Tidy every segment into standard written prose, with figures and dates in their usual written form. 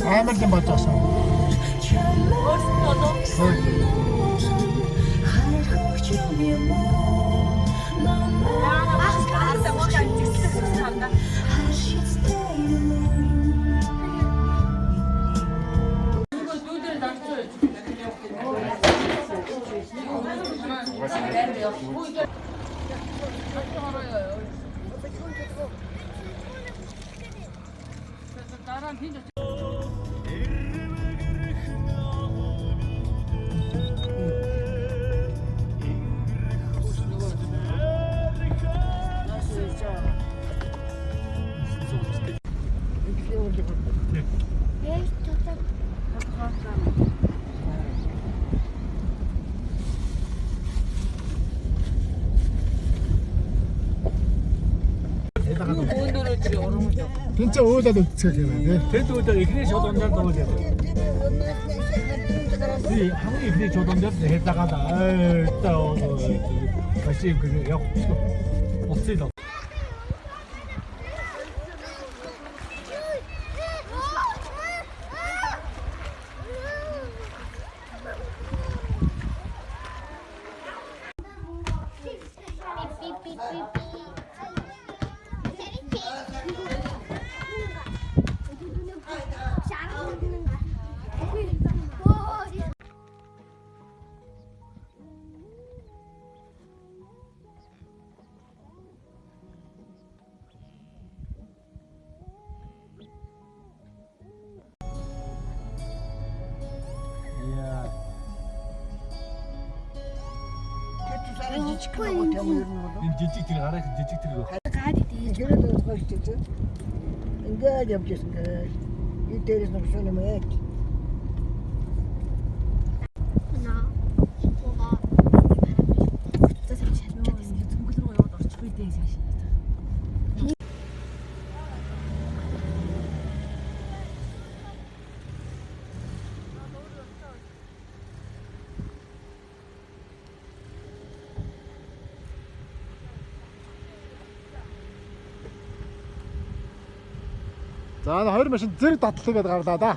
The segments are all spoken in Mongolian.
Амар юм бодсон. Тэнцээ уулаад үлдсэх юм байна тий. Тэд үүдээ эхний шулуун дээр дуулаад. Би хамгийн эхний шулуун дээр хэлдагаад аа таа башиг явах буцъя. Энэ жижиг тэр гарах жижиг тэр гоо. Ингээд үзэх чинь. Ингээд явж ирсэн гээд. Энэ дээрээс нэгсэн юм ээ. Зөнгөл рүү яваад орчих үү дээ цааш. За хоёр машин зэрэг дадлаа гэдээ гарлаа да.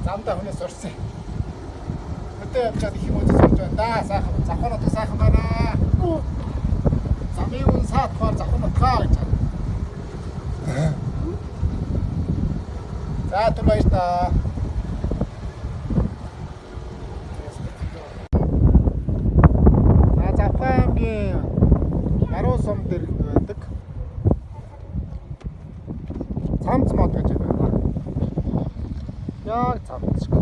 Замдаа хүнээс сурсан. Хөдөө явж чад их юм үзэж сурч байна да. Сайхан завхан нутаг сайхан байна. Замын үн саатахаар завхан нутгаа гэж байна. За түр баяр та. За Завхан аймгийн Баруун сум дээр байдаг. Цамц мод гэж байна. Яг цамц шиг.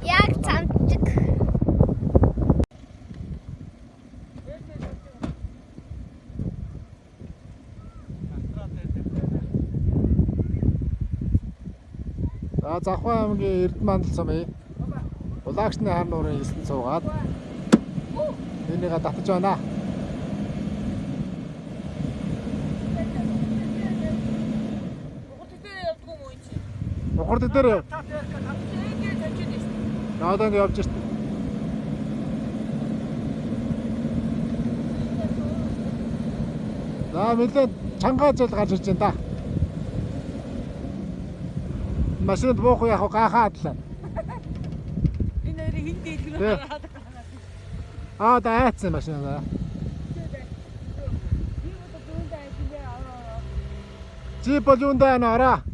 Яг цамцэг. За Завхан аймгийн Эрдэнэ мандал сумын Улагчны хар нуурын элсэн суугаад энийгээ татаж байна. Монгол дээр явдгүй юм уу чи? Мухардаг дээр яв. Одоо ингэ явж штэ. За нэлээд чангаа зэл гарч ирж байна да. Машинд буух яг гахаад л. Энэ хоёрыг хин дээлгэр Тий. хараад. Аа да айцсан машин да. Би одоо дүүндээ айсан аваа. Джип бол юунд байна араа.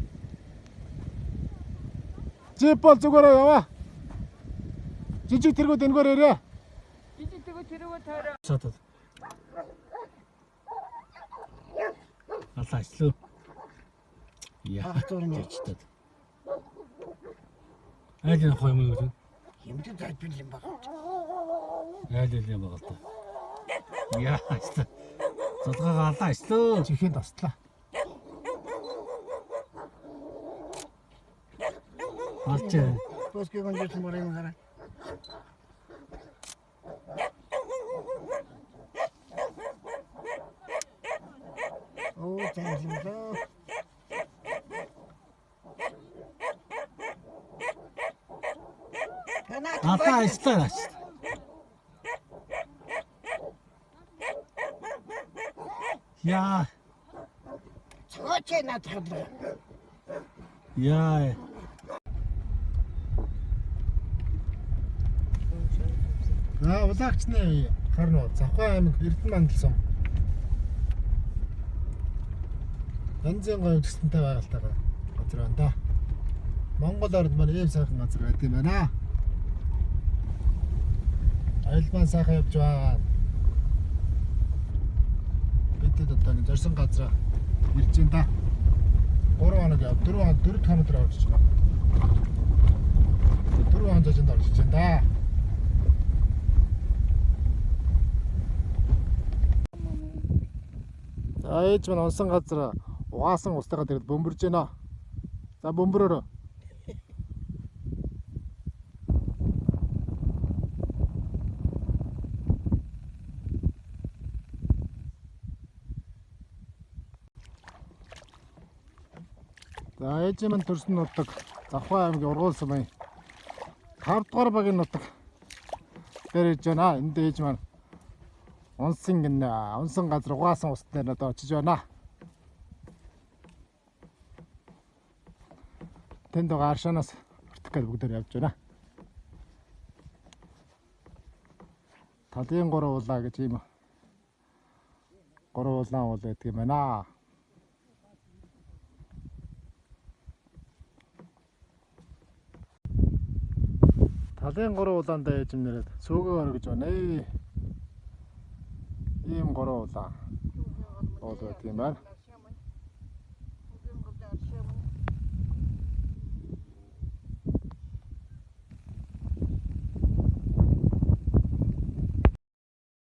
Джип бол зүгээрээ яваа. Жижиг тэргүүд энэгээр ирээ. Жижиг тэгвэл тэрүүгээ тойроо. Сатад. Алаа ачлаа. Яа. Хагтуурын Чичтэд. Айл энэ хой юм уу? Хэмжээ зайпил юм баг. Айл айл юм байгаа л та. Яа. ачлаа. Зулгаагаа алаа ачлаа. Чихэнд ослаа. Алчаа. Босгийн гонжсон мөр юм хараа. Оо зайлмлаа. Алаа ачлаа ачлаа. Яа. Цооч наадах. Яа. За улагчны харнуу Завхай аймаг Эрдэнэ мандалсан. Янзын гоё үзэсгэлэнтэй байгальтай газар байна да. Монгол орнд маань ийм сайхан газар байт юм байна. Аялал маань сайхан явж байна. Бидэд одоо ингэ зорьсон газараа ирж байна да. 3 хоног яв. 4 хоног 4 хоног орж иж байгаа. 4 хоног зожинд орж иж байна да. За ээж маань онсон газар угаасан устайгаа тэрд бөмбөрж байна. За бөмбөрөөрөө. За ээж маань төрсөн нутаг Завхай аймгийн Ургуулсан баян 5 дугаар багийн нутаг дээр ээж байна. Энд ээж маань унсан гинэ. Унсан газар угаасан ус дээр одоо очиж байна. Тэнд байгаа аршаанаас өртөх гээд бүгдээр явж байна. Талын гурван улаа гэж ийм гурван улаан уул байдаг юм байна. Талын гурван улаандаа ээж юм нэрэд сүүгээ өргөж байна. Ийм гурван улаан уул байдаг юм байна.